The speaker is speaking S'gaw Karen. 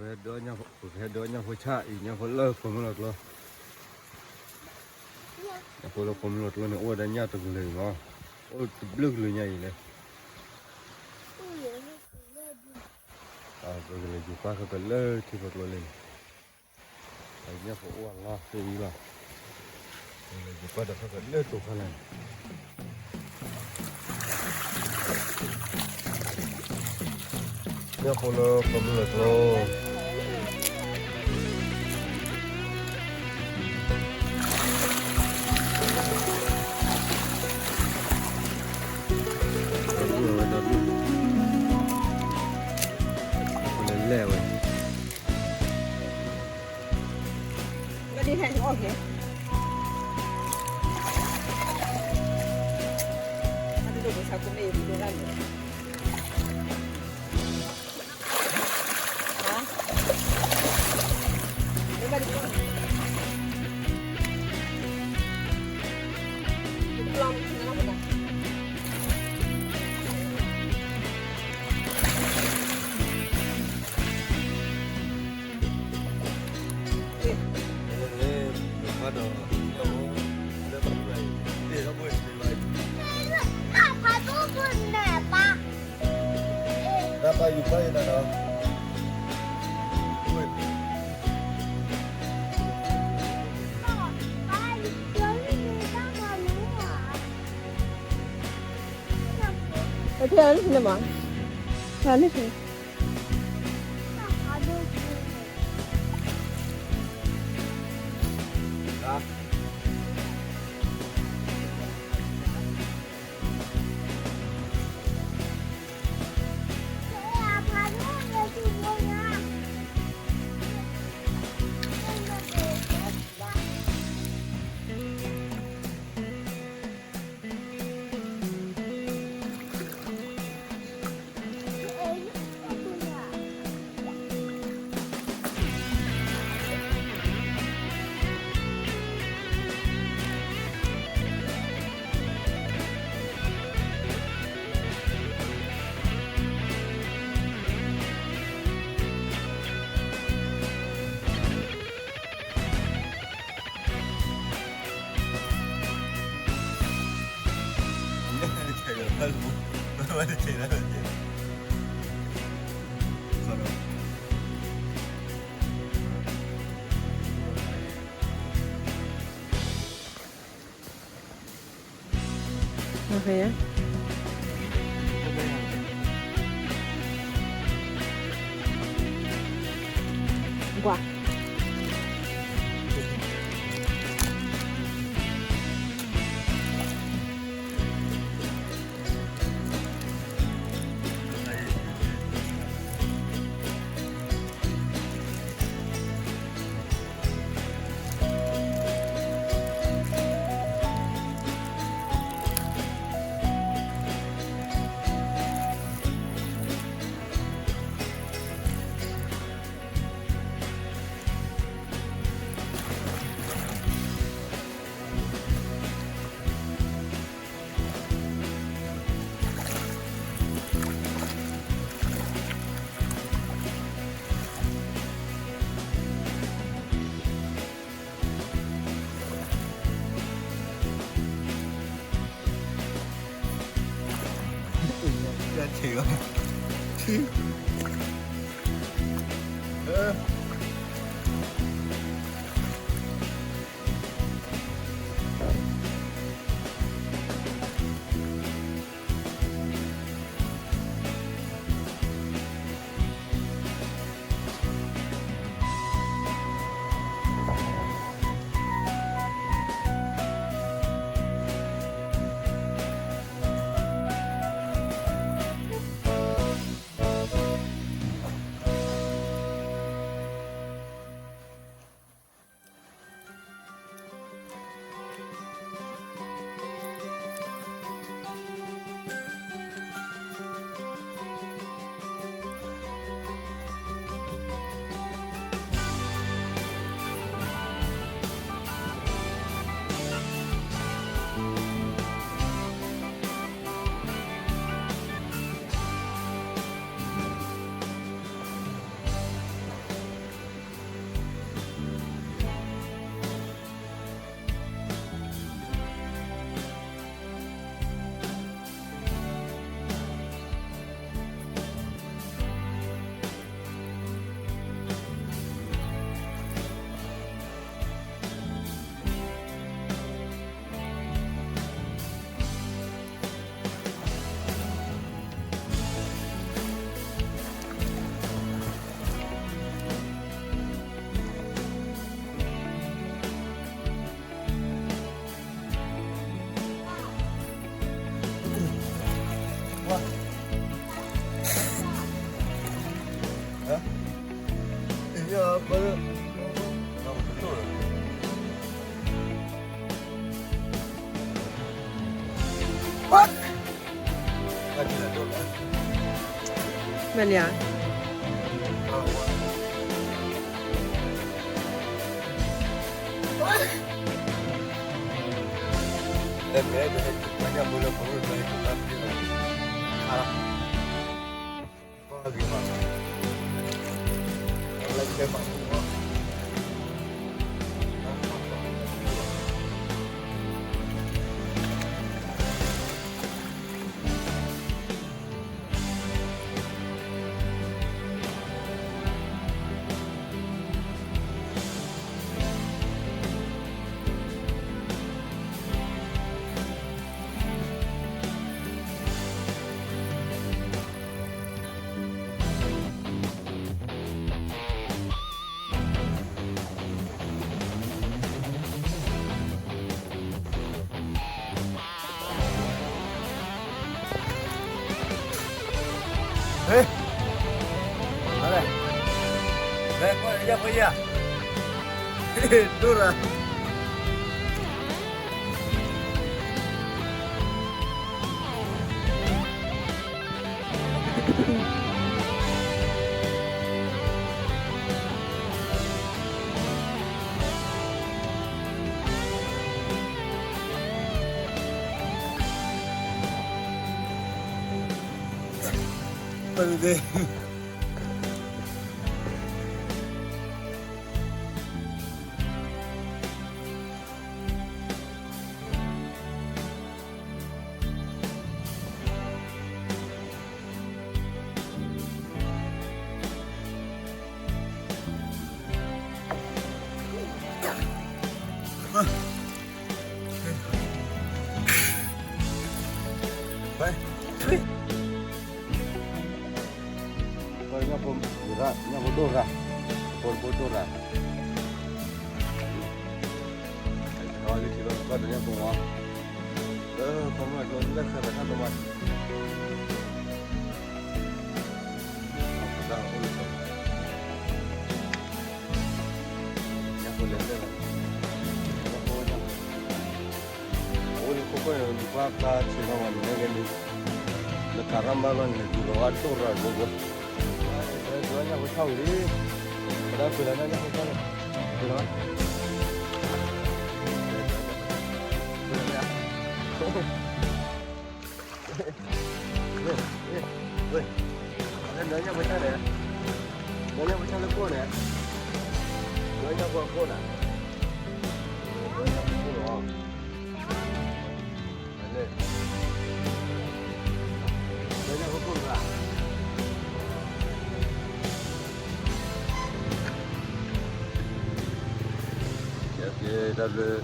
ပဟဲဒုး, ပကဟဲဒုးညၣ်ဖိဆၣ်အံၤ, ညၣ်ဖိလၢဖိမုၣ်လီၤကျိ, ညၣ်ဖိလၢဖိမုၣ်လီၤကျိန့ၣ် အိၣ်ဝဲဒၣ်ညၣ်တကလုာ်အံၤမး, အိၣ်တဘျုးကလုာ်ညါအံၤလဲၣ်. ပကလဲၤယူၤပၢ်ခီကလၢထံဖိကျိလံန့ၣ်, ညၣ်ဖိအိၣ်အလီၢ်သ့ၣ်အံၤလီၤ. ပကလဲၤယူၤပၢ်ဒီးခီကလၢတိၤခီလဲၣ်န့ၣ်, ညၣ်ဖိလၢဖိမုၣ်လီၤကျိ. ဒီဒူၣ်ဝဲဒီဒူၣ်, လဲၤလဲၣ်ဝဲ, ဘၣ်ဒ်ဟဲန့ၣ်အီၣ်က့ၤ, အဒိၣ်ပဆါကိးမ့ၢ်အံၤဒိၣ်ဒၣ်န့ၣ် အထံအလၢန့ၣ်မး, ထံလၢန့ၣ် မ့ၢ်လံဧါ. ဟ့ၣ်, အလဲၣ်, လဲၣ်ကွၢ်ယၤ, ဒိၣ်ရၤ. ညၣ်ဖိဒိၣ်ရၤ, ဖိဒိၣ်ရၤ, လၢညၣ်ဖိမး, လၢကီၢ်မုၢ်အကျိၤလၢခါတခါတမး, ညၣ်ဖိလဲၤလဲၣ်လီၤ, ညၣ်ဖိဝဲဒၣ် အအိၣ်လၢခိၣ်ခိၣ်န့ၣ် နကွၢ်ဖျါဆ့ၣ်နီၤမး နမ့ၢ်ဂ့ၤန့ၣ်, နကၤရၢ်မါလီၤန့ၣ် နကံၤလီၤဝဲဒိၣ်ရၤလိၤလိၤ, ဒိၣ်ညၣ်ဖိဆၣ်ဝံၤလံ, ပဒၣ်ကွံာ်လီၤညၣ်ဖိဆၣ်န့ၣ်, ကွံာ်လီၤ, ကွံာ်လီၤ, လၢညၣ်ဖိဆၣ်န့ၣ်, လၢညၣ်ဖိဆၣ်လၢခိၣ်န့ၣ်, လၢညၣ်ဖိခိၣ်န့ၣ်, လၢညၣ်ဖိခိၣ်လီၤ. တၢ်ဘျုး